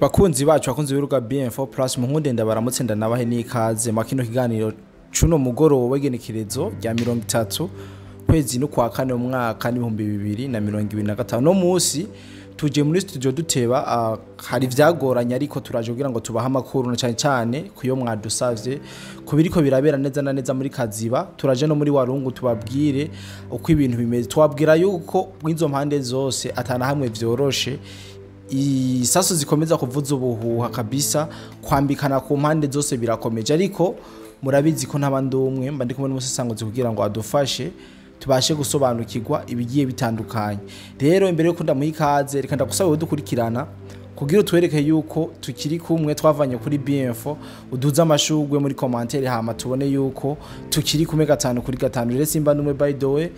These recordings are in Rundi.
Bakunzi bacu, bakunzi b'urubuga BM4 Plus, muhunde ndabaramutse, ndanabahe n'ikaze mwa kino kiganiro cuno mugoroba w'igenekerezo rya 30 kwezi no kwa kane, umwaka n'2025. No musi tuje muri studio duteba, hari vyagoranye, ariko turaje kugira ngo tubahe amakuru na cyane cyane kuyo mwadusavye kubiriko birabera neza na neza muri Kaziba. Turaje no muri Warungu tubabwire uko ibintu bimeze. Twabwira yuko mw'izo mpande zose atana hamwe vyoroshe, isasu zikomeza kuvuza ubuhuha kabisa, kwambikana ku mpande zose birakomeje. Ariko murabizi ko ntabandi umwe mba ndi kumwe n'umusesanguzi kugira ngo adufashe tubashe gusobanukirwa ibigiye bitandukanye. Rero imbere yuko ndamuha ikaze, reka ndagusaba dukurikirana kugira utwereke yuko tukiri kumwe twavanye kuri BM4, uduze amashugwe muri commentaire, hama tubone yuko tukiri kumwe gatanu kuri gatanu. Rero simba ndumwe, by the way,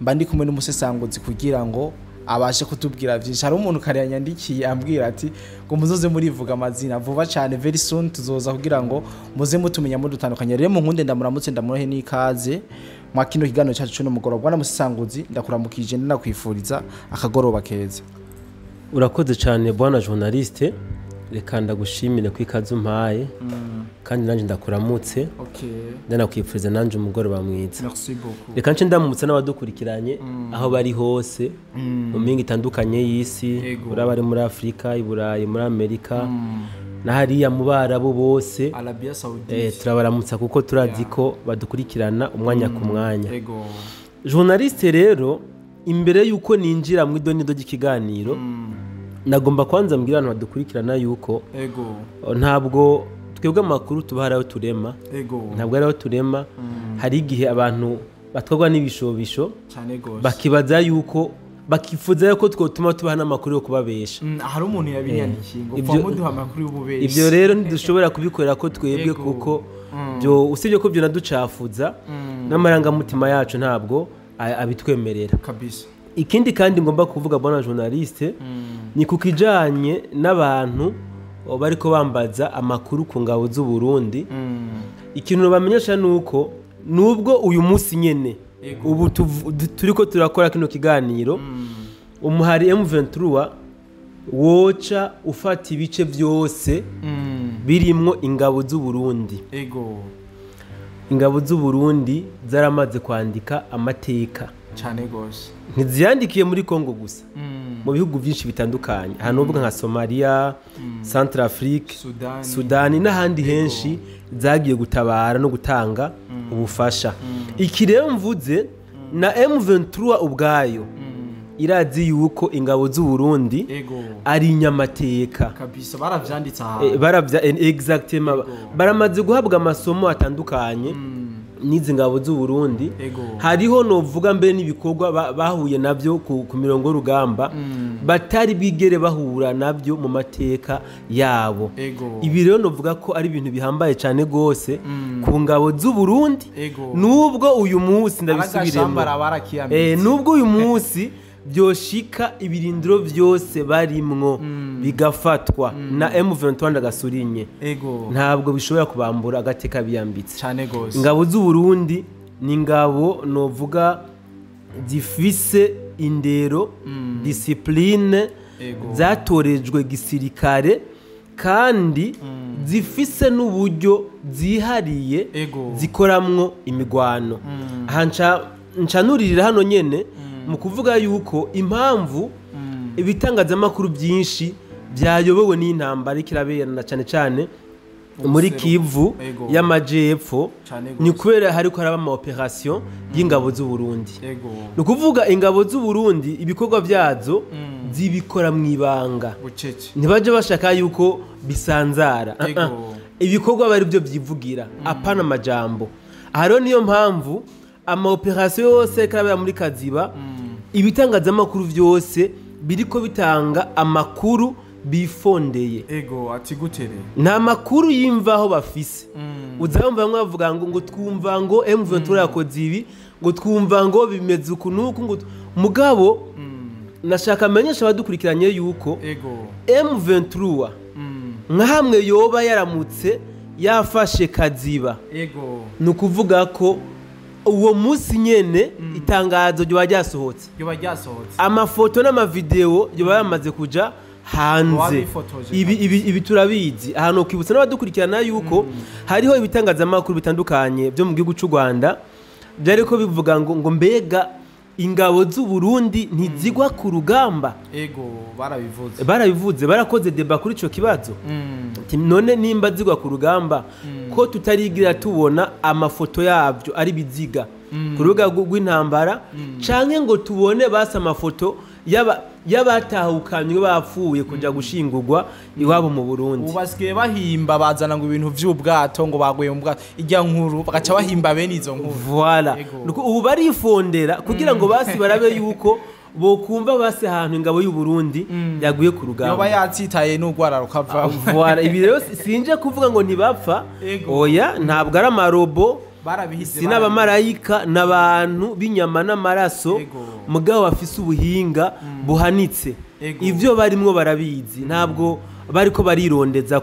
mba ndi kumwe n'umusesanguzi kugira ngo abashe kutubwira byinshi. Hari umuntu kare yanyandikiye ambwira ati ngo muzoze murivuga amazina. Vuba cyane, very soon, tuzoza kugira ngo muze mutumenya mudutandukanye. Rero mu nkunde ndamuramutse, ndamurohe n'ikaze mwa kino kiganiro cyacu cy'uno mugoroba. Bwana musesanguzi, ndakuramukije, ndanakwifuriza akagoroba keza. Urakoze cyane, bwana journaliste. Reka ndagushimire ku ikaze umpaye, kandi nanjye ndakuramutse, ndanakwifuriza nanjye umugoroba mwiza. Merci beaucoup. Reka nce ndamutse n'abadukurikiranye aho bari hose mu mpinga itandukanye y'isi, uraba ari muri Afurika, i Burayi, muri Amerika na hariya mu Barabu bose. Arabia Saoudite. Turabaramutsa kuko turazi ko badukurikirana umwanya ku mwanya. Journaliste, rero imbere y'uko ninjira mu idonido ry'ikiganiro, nagomba kwanza mbwira abantu badukurikirana yuko ntabwo twebwe amakuru tuba hari aho turema. Ntabwo ari aho turema. Hari igihe abantu batwarwa n'ibishobisho, cyane gose, bakibaza yuko, bakifuza yuko twotuma tubaha n'amakuru yo kubabesha. Hari umuntu yabinyandikiye ngo pfa muduha amakuru y'ububeshi. Ibyo rero ntidushobora kubikorera ko twebwe, kuko byo usibye ko byo naducafuza n'amarangamutima yacu, ntabwo abitwemerera. Ikindi kandi ngomba kuvuga, bwana journaliste, ni ku kijanye n'abantu bariko bambaza amakuru ku ngabo z'u Burundi. Ikintu bamenyesha ni uko nubwo uyu munsi nyene ubu turiko turakora kino kiganiro, umuhari M23 woca ufata ibice byose birimwo ingabo z'u Burundi, ingabo z'u Burundi zaramaze kwandika amateka. Cyane gose. Ntiziyandikiye muri Congo gusa, mu bihugu byinshi bitandukanye, ahantu uvuga nka Somalia, Centrafrique, Sudani. Sudani n'ahandi henshi zagiye gutabara no gutanga ubufasha. Iki rero mvuze, na M23 ubwayo irazi yuko ingabo z'u Burundi ari inyamateka. Kabisa, baravyanditse ahantu. Baravya exactement, baramaze guhabwa amasomo atandukanye n'izi ngabo z'u Burundi. Hariho novuga mbere n'ibikorwa bahuye nabyo ku mirongo y'urugamba batari bigere bahura nabyo mu mateka yabo. Ibi rero novuga ko ari ibintu bihambaye cyane gose ku ngabo z'u Burundi. Nubwo uyu munsi, ndabisubiremo, Agashambara barakiyambitse. Nubwo uyu munsi byoshika ibirindiro byose barimwo bigafatwa na M23, ndagasurinye, ntabwo bishobora kubambura agateka biyambitse. Cyane gose. Ingabo z'u Burundi ni ingabo novuga zifise indero, discipline, zatorejwe gisirikare, kandi zifise n'uburyo zihariye zikoramwo imigwano. Aha ncanuririra hano nyene mu kuvuga yuko impamvu ibitangazamakuru byinshi byayobowe n'intambara iriko irabera cyane cyane muri Ubuseruko. Kivu y'amajepfo, ni kubera hariko haraba ama opération y'ingabo z'u Burundi. Ni ukuvuga ingabo z'u Burundi ibikorwa byazo zibikora mu ibanga. Bucece. Ntibaje bashaka yuko bisanzara. Ibikorwa bari byo byivugira, apana amajambo. Aha rero niyo mpamvu ama opération yose karabera muri Kaziba, ibitangazamakuru byose biriko bitanga amakuru bifondeye. Ego, ati gutere. Nta makuru y'imvaho bafise. Uzabumva bamwe bavuga ngo twumva ngo M23 yakoze ibi, ngo twumva ngo bimeze uku nuku, ngo mugabo nashaka amenyesha abadukurikiranye yuko M23 nka hamwe yoba yaramutse yafashe Kaziba, ni ukuvuga ko uwo munsi nyene itangazo ryoba ryasohotse, Yoba ryasohotse. Amafoto n'amavideo yoba yamaze kuja hanze. Ibi turabizi. Ahantu kwibutsa n'abadukurikirana yuko hariho ibitangazamakuru bitandukanye byo mu gihugu cy'u Rwanda byari ko bivuga ngo mbega ingabo z'u Burundi ntizigwa ku rugamba. Ego barabivuze barakoze deba kuri ico kibazo. None nimba zigwa ku rugamba ko tutarigira tubona amafoto yabyo ari biziga ku rubuga rw'intambara, canke ngo tubone basa amafoto y'abatahukanywe bapfuye kuja gushingurwa iwabo mu Burundi. Ubasigaye bahimba bazana ngo ibintu vy'ubwato ngo baguye mu bwato ijya nkuru bagaca bahimba bene izo nkuru. Voilà. Ubu barifondera kugira ngo basi barabe yuko bokumva basi ahantu ingabo y'u Burundi yaguye ku rugamba. Yoba yatsitaye n'ugwara rukava. Voilà, ibi rero sinje kuvuga ngo ntibapfa. Oya, ntabwo ari amarobo, sinabamarayika n'abantu b'inyama n'amaraso, mugabo bafise ubuhinga buhanitse. Ivyo barimwo barabizi, ntabwo bariko barirondeza,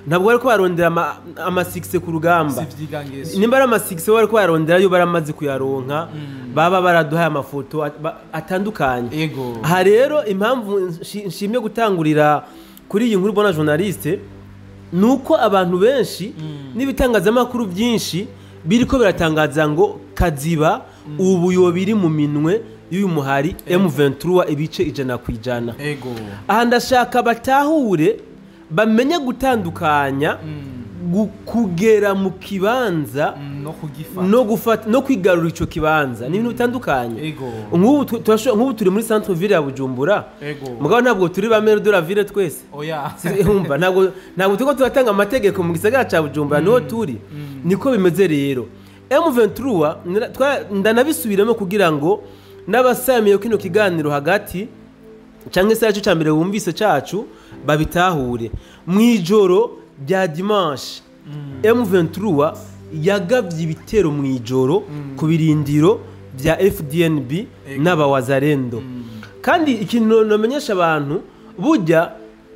ntabwo bariko barondera ama-6 ku rugamba. Nimba ari ama-6 bariko barondera yo baramaze kuyaronka, baba baraduhaye amafoto atandukanye. Aha rero impamvu nshimye gutangurira kuri iyi nkuru bona journaliste nuko abantu benshi n'ibitangazamakuru byinshi biriko biratangaza ngo Kaziba ubu yobiri mu minwe y'uyu muhari M23 ibice 100%. Ego. Aha ndashaka batahure bamenye gutandukanya kugera mu kibanza no gufata no kwigarura ico kibanza ni ibintu bitandukanye. Nk'ubu turi muri centre ville ya Bujumbura, mugabo ntabwo turi ba maire de la ville twese. Oya. Umva ntabwo turiko turatanga amategeko mu gisagara ca Bujumbura, niho turi. Niko bimeze rero. M23 ndanabisubiremo kugira ngo n'abasamiye kino kiganiro hagati canke se yacu cambere wumvise cacu babitahure. Mwijoro rya dimanche M23 yagavye ibitero mwijoro ku birindiro bya FDNB n'abawazarendo. Kandi ikintu nomenyesha abantu, burya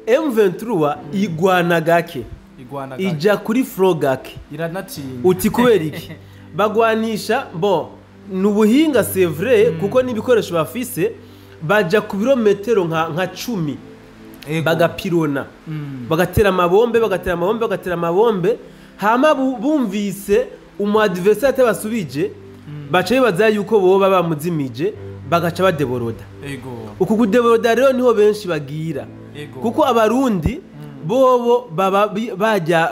M23 igwana gake, ija kuri frogake, uti kubera iki bagwanisha bo nubuhinga c'est vrai, kuko n'ibikoresho bafise baja ku birometero nka 10 bagapirona, bagatera amabombe, bagatera amabombe, bagatera amabombe, hama bumvise umu adversaire atabasubije baca bibaza yuko boba bamuzimije bagaca badeboroda. Uku kudeboroda rero niho benshi bagira, kuko abarundi bobo baba bajya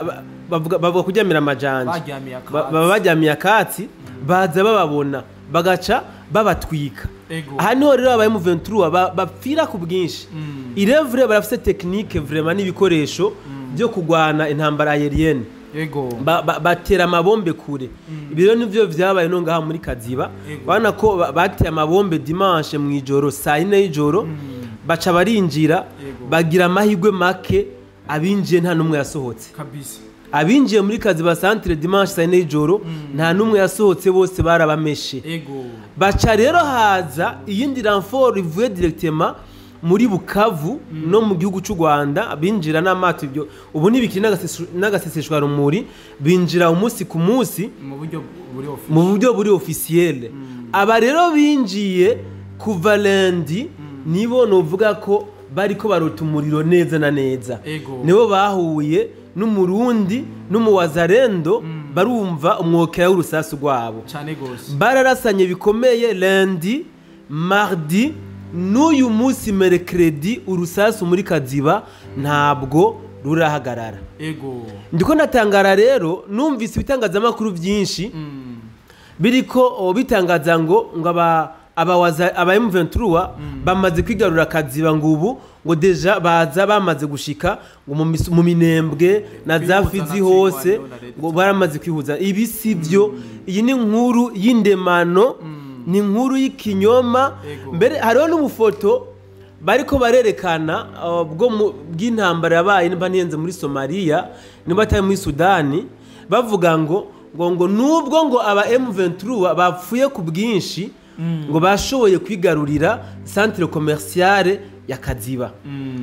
bavuga kuryamira amajanja, baba bajyamiye akatsi, baza bababona bagaca babatwika. Aha niho rero aba M23 bapfira ku bwinshi. Irevre barafise technique vraiment n'ibikoresho byo kugwana intambara aérienne. Batera amabombe kure. Ibi rero nivyo vyabaye no ngaha muri Kaziba. Bana ko bateye amabombe dimanche mu ijoro saa 4 y'ijoro, baca barinjira, bagira amahirwe make, abinjiye nta numwe yasohotse. Kabisa. Abinjiye muri Kaziba centre dimanche saa 4 y'ijoro nta numwe yasohotse, bose barabameshe. Baca rero haza iyindi renfort ivuye directement muri Bukavu no mu gihugu cy'u Rwanda, binjira n'amato ibyo ubu nibikiri n'agaseseshwa rumuri, binjira umunsi ku munsi mu buryo buri officiel. Aba rero binjiye kuva lundi nibo novuga ko bariko barota umuriro neza na neza. Nibo bahuye n'umurundi n'umuwazarendo, barumva umwokera w'urusasu rwabo. Bararasanye bikomeye lundi, mardi, n'uyu munsi mercredi urusasu muri Kaziba ntabwo rurahagarara. Ndiko natangara rero numvise ibitangazamakuru byinshi biriko bitangaza ngo aba M23 bamaze kwigarura Kaziba ngo ubu ngo deja baza bamaze gushika ngo mu Minembwe na za Fizi hose ngo baramaze kwihuza. Ibi sivyo, iyi ni nkuru y'indemano, ni nkuru y'ikinyoma. Mbere hariho n'ubufoto bariko barerekana bwo bw'intambara yabaye nimba niyenze muri Somalia nimba atari muri Sudani, bavuga ngo ngo nubwo ngo aba M23 bapfuye ku bwinshi ngo bashoboye kwigarurira centre commerciale ya Kaziba.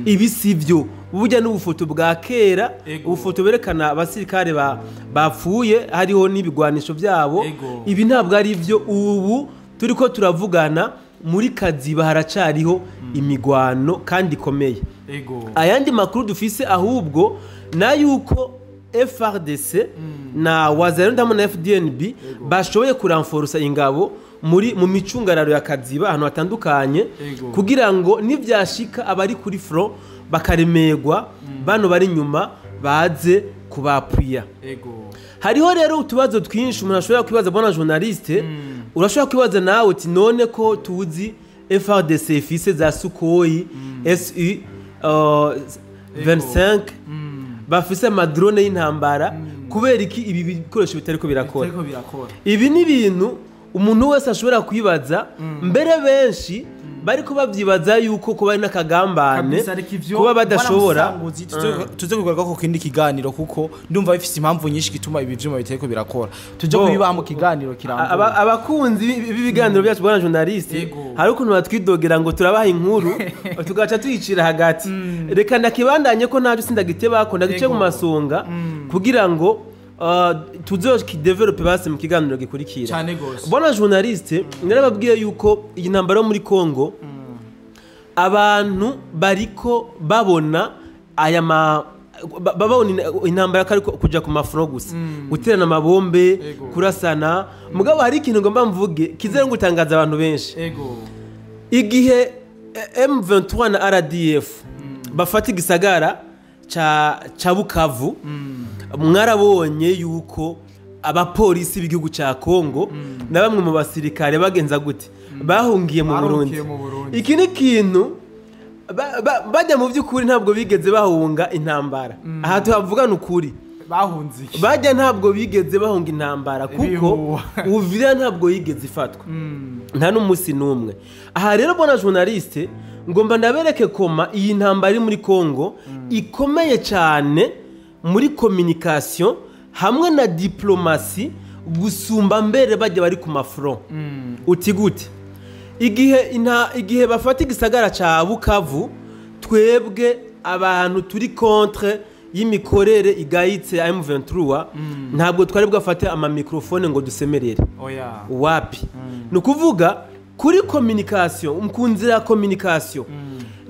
Ibi sivyo, burya n'ubufoto bwa kera, ubufoto berekana abasirikare bapfuye hariho n'ibigwanisho byabo. Ibi ntabwo ari byo. Ubu turiko turavugana muri Kaziba haracariho imigwano kandi ikomeye. Ayandi makuru dufise ahubwo na yuko FRDC na Wazalendo hamwe na FDNB bashoboye kuramforosa ingabo muri mu micungararo ya Kaziba ahantu hatandukanye, kugira ngo nivyashika abari kuri front bakaremerwa, bano bari nyuma baze kubapwiya. Hariho rero utubazo twinshi umuntu ashobora kwibaza, bwana journaliste. Urashobora kwibaza nawe uti none ko tuzi FRDC ifise za Sukhoi SU 25, bafise amadrone y'intambara, kubera iki ibi bikoresho bitariko birakora? Bitariko birakora. Ibi ni ibintu umuntu wese ashobora kwibaza, mbere benshi bariko bavyibaza yuko kuba ari n'akagambane Kabisa, ariko ivyo kuba badashobora. Bwana Musanguzi, tuze kugaruka ku kindi kiganiro, kuko ndumva bifise impamvu nyinshi gituma ibi vyuma bitariko birakora. Tuje kubibaha mu kiganiro kirambuye. Abakunzi b'ibiganiro byacu, bwana journaliste, hari ukuntu batwidogera ngo turabaha inkuru tugaca tuyicira hagati. Reka ndakibandanye ko ntaco sindagitebako, ndagice mu masonga kugira ngo tuzokidevelope basi mu kiganiro gikurikira. Cane gose. Bwana journaliste, narababwiye yuko iyi ntambara yo muri Congo, abantu bariko babona aya ma babona intambara ko ariko kuja ku mafront gusa, guterana amabombe, kurasana. Mugabo hari ikintu ngomba mvuge kizere gutangaza abantu benshi. Igihe M23 na RDF bafata igisagara ca Bukavu, mwarabonye yuko abapolisi b'igihugu ca Congo na bamwe mu basirikare bagenza gute? Bahungiye mu Burundi. Baruhukiye mu Burundi. Iki ni ikintu bajya mu by'ukuri ntabwo bigeze bahunga intambara. Aha tuhavugana ukuri. Bahunze iki? Bajya ntabwo bigeze bahunga intambara, kuko Ibihuha. Uvira ntabwo yigeze ifatwa, nta n'umunsi n'umwe. Aha rero, bwana journaliste, ngomba ndabereke koma iyi ntambara iri muri Congo ikomeye cyane muri communication hamwe na diplomatie gusumba mbere bajya bari ku mafront. Uti gute? Igihe bafata igisagara ca Bukavu, twebwe abantu turi contre y'imikorere igayitse ya M23 ntabwo twari bwafate ama microphone ngo dusemerere. Oya. Wapi. Ni ukuvuga kuri communication, ku nzira ya communication,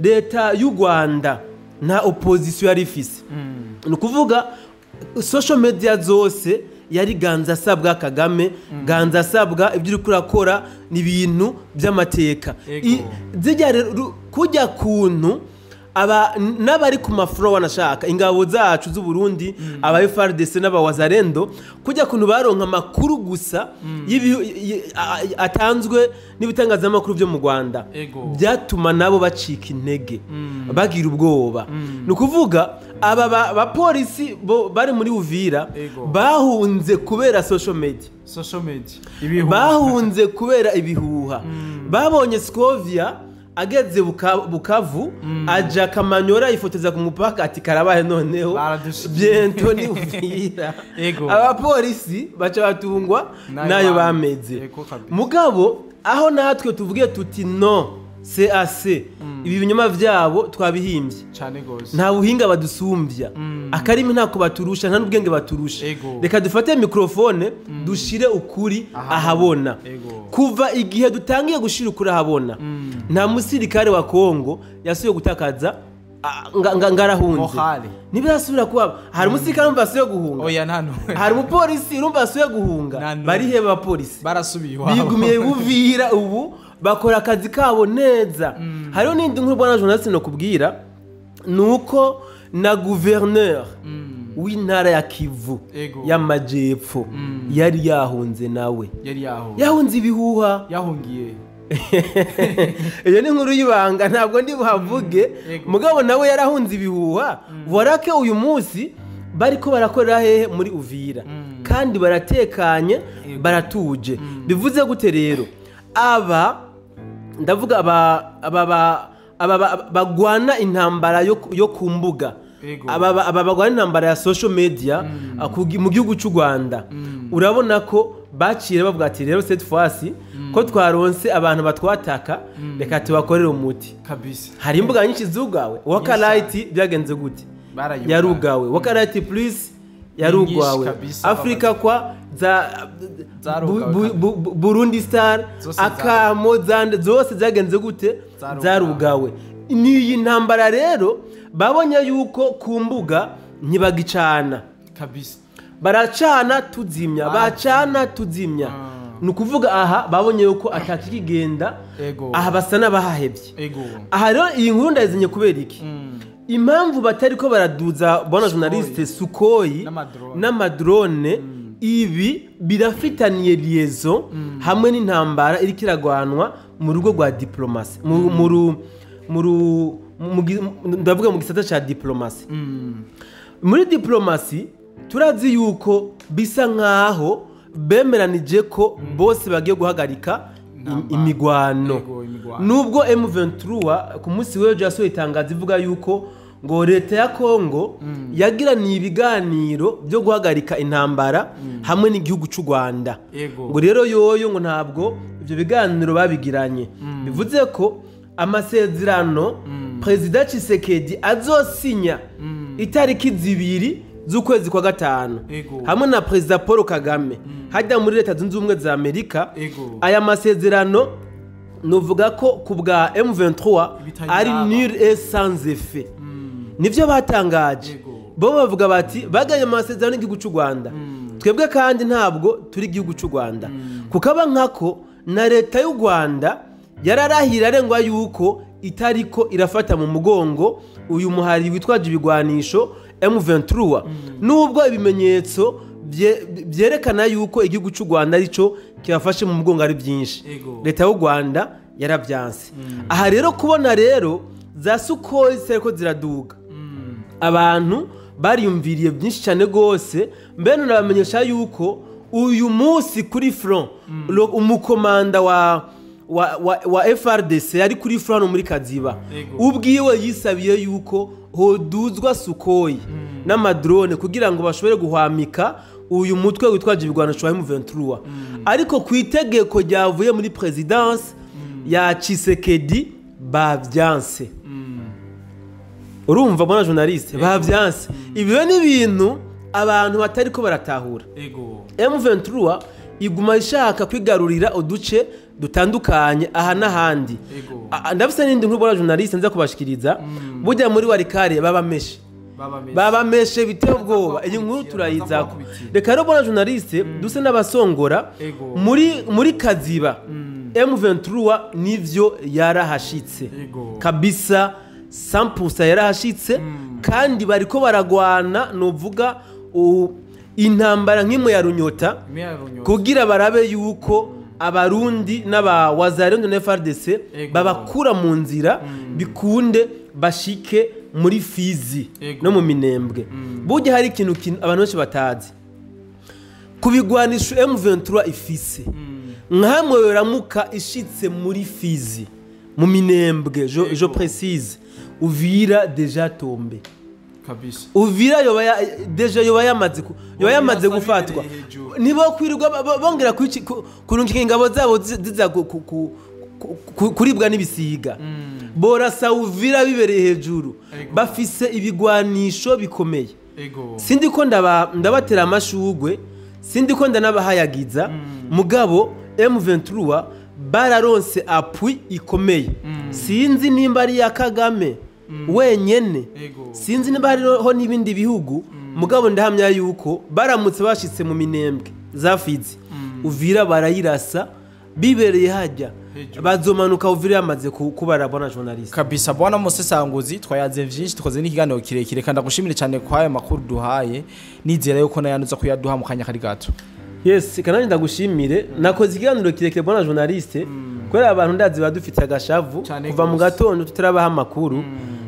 leta y'u Rwanda nta opposition yari ifise. Ni ukuvuga social media zose yari ganza asabwa Kagame, ganza asabwa, ibyo uri kurakora ni ibintu by'amateka. Zijya rero kujya kuntu aba n'abari ku mafuro, wanashaka ingabo zacu z'u Burundi, aba FARDC n'aba Wazalendo, kujya kuntu baronka amakuru gusa atanzwe n'ibitangazamakuru byo mu Rwanda, byatuma nabo bacika intege, bagira ubwoba. Ni ukuvuga aba bapolisi bo bari muri Uvira bahunze kubera social media. Social media, ibihuha. Bahunze kubera ibihuha. Babonye Scovia ageze Bukavu, aja Kamanyora, yifotoza ku mupaka, ati karabaye noneho. Baradushikiye. Bientôt ni Uvira. Abapolisi baca batungwa Nayo nayo bameze. Ego kabisa. Mugabo aho natwe tuvuge tuti non, c'est assez, ibi binyoma vyabo twabihimbye. Cane gose. Nta buhinga badusumbya, akarimi ntako baturusha, nta n'ubwenge baturusha. Reka dufate microphone dushire ukuri ahabona. Kuva igihe dutangiye gushira ukuri ahabona, nta musirikare wa Kongo yasubiye gutakaza ngarahunze. Morale. Ntibirasubira kuba. Hari umusirikare urumva asubiye guhunga? Oya, nta n'umwe. Hari umupolisi urumva asubiye guhunga? Nta n'umwe. Bari he abapolisi? Barasubiye iwabo. Bigumiye Buvira, ubu bakora akazi kabo neza. Hariho n'indi nkuru, bwana journaliste, nokubwira ni uko na gouverneur w'intara ya Kivu y'Amajepfo yari yahunze nawe. Yari yahunze. Yahunze ibihuha. Yahungiye. Iyo ni inkuru y'ibanga, ntabwo ndi buhavuge. Mugabo nawe yarahunze ibihuha. Vorake uyu munsi bariko barakorera hehe? Muri Uvira, kandi baratekanye, baratuje. Bivuze gute rero? Aba ndavuga aba bagwana intambara yo ku mbuga, aba bagwana intambara ya social media mu gihugu cy'u Rwanda, urabona ko baciye bavuga ati rero cette fois ko twaronse abantu batwataka, reka tubakorere umuti. Kabisa. Hari imbuga nyinshi zugawe. Wakalite byagenze gute? Barayugaye. Yarugawe. Wakalite plus yarugwawe. Kabisa. Afrika kwa za Zarugawe. Burundi Star Zose. Akamo zande zose zagenze gute? Zarugawe. Zarugawe. Ni intambara rero babonye yuko ku mbuga ntibagicana kabisa, baracana tuzimya, bacana tuzimya. Ni ukuvuga aha babonye yuko atakikigenda, aha basa n'abahahebye. Aha rero iyi nkuru ndayizinye kubera iki? Impamvu batari ko baraduza bona journaliste Sukhoi n'amadrone, ibi birafitaniye liaison hamwe n'intambara iri kiragwanwa mu rugo rwa diplomasi, ndavuga mu gisata ca diplomasi. Muri diplomasi turazi yuko bisa nkaho bemeranije ko bose bagiye guhagarika imigwano. Nubwo M23 ku munsi w'ejo yasohoye itangazo ivuga yuko ngo leta ya Kongo yagiraniye ibiganiro byo guhagarika intambara hamwe n'igihugu cy'u Rwanda, ngo rero yoyo ngo ntabwo ibyo biganiro babigiranye. Bivuze ko amasezerano Perezida Tshisekedi azosinya itariki 2 z'ukwezi kwa 5 hamwe na Perezida Paul Kagame hajya muri Leta Zunze Ubumwe za Amerika, aya masezerano nuvuga ko ku bwa M23 ari nul et sans effet. Nivyo batangaje bo bavuga bati baganye amasezerano y'igihugu cy'u Rwanda, twebwe kandi ntabwo turi igihugu cy'u Rwanda, kukaba nkako na leta y'u Rwanda yararahira arengwa yuko itariko irafata mu mugongo uyu muhari witwaje ibigwanisho M23, nubwo ibimenyetso byerekana yuko igihugu cy'u Rwanda arico kibafashe mu mugongo ari byinshi. Leta y'u Rwanda yarabyanse. Aha rero kubona rero za Sukhoi ziriko ziraduga, abantu bariyumviriye byinshi cyane gose. Mbene nabamenyesha yuko uyu munsi kuri front umukomanda wa FRDC ari kuri front muri Kaziba ubwiwe yisabiye yuko hoduzwa Sukhoi n'amadrone kugira ngo bashobore guhwamika uyu mutwe witwaje ibigwanisho wa M23. Ariko ku itegeko ryavuye muri presidence ya Tshisekedi bavyanse. Urumva bona journaliste bavyanse. Ibyo ni ibintu abantu batari ko baratahura. M23 iguma ishaka kwigarurira uduce dutandukanye aha n'ahandi. Ndafise n'indi nkuru bona journaliste nza kubashikiriza. Burya muri Walikale babameshe biteye ubwoba. Iyi nkuru turayizako. Reka rero bona journaliste duse n'abasongora muri Kaziba M23 nivyo yarahashitse kabisa, 100% yarahashitse, kandi bariko baragwana novuga intambara nk'imwe ya Runyota kugira barabe yuko abarundi n'aba Wazalendo na FARDC babakura mu nzira bikunde bashike muri Fizi no mu Minembwe. Burya hari ikintu abantu benshi batazi kubigwanisha M23 ifise nkamwe yoramuka ishitse muri Fizi mu Minembwe, je précise, Uvira déjà tombé kabisa. Uvira yoba déjà yoba yamaze gufatwa. Nibo kwirirwa bongera kurungika ingabo zabo ziza kuribwa n'ibisiga. Borasa Uvira bibereye hejuru, bafise ibigwanisho bikomeye. Sindi ko ndabatera amashugwe, sindi ko ndanabahayagiza, mugabo M23 bararonse appui ikomeye. Sinzi nimba ari ya Kagame wenyene, sinzi nimba hariho n'ibindi bihugu, mugabo ndahamya yuko baramutse bashitse mu Minembwe za Fizi, Uvira barayirasa bibereye hajya, bazomanuka Uvira yamaze kubara bona journaliste kabisa. Bwana Musesanguzi, twayaze vyinshi, tukoze n'ikiganiro kirekire, kandi ndagushimire cyane kwa ayo makuru duhaye, nizera yuko nayanuza kuyaduha mu kanya kari gato. Yes, kananje ndagushimire. Nakoze ikiganiro kirekire bona journaliste kubera abantu ndazi badufitiye agashavu kuva mu gatondo tutarabaha amakuru.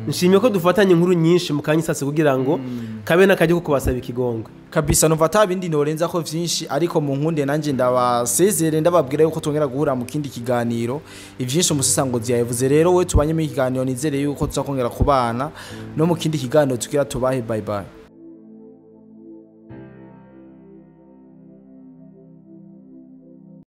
Nshimye ko dufatanye inkuru nyinshi mu kanya sase kugira ngo kabe nakajye kubasaba ikigongo kabisa. Numva atabindi norenza ko vyinshi, ariko mu nkunde nanje ndabasezere ndababwira yuko tongera guhura mu kindi kiganiro. Ivyinshi Umusesanguzi yavuze rero we tubanye mu kiganiro, nizere yuko tuzakongera kubana no mu kindi kiganiro tugira tubahe. Bye bye.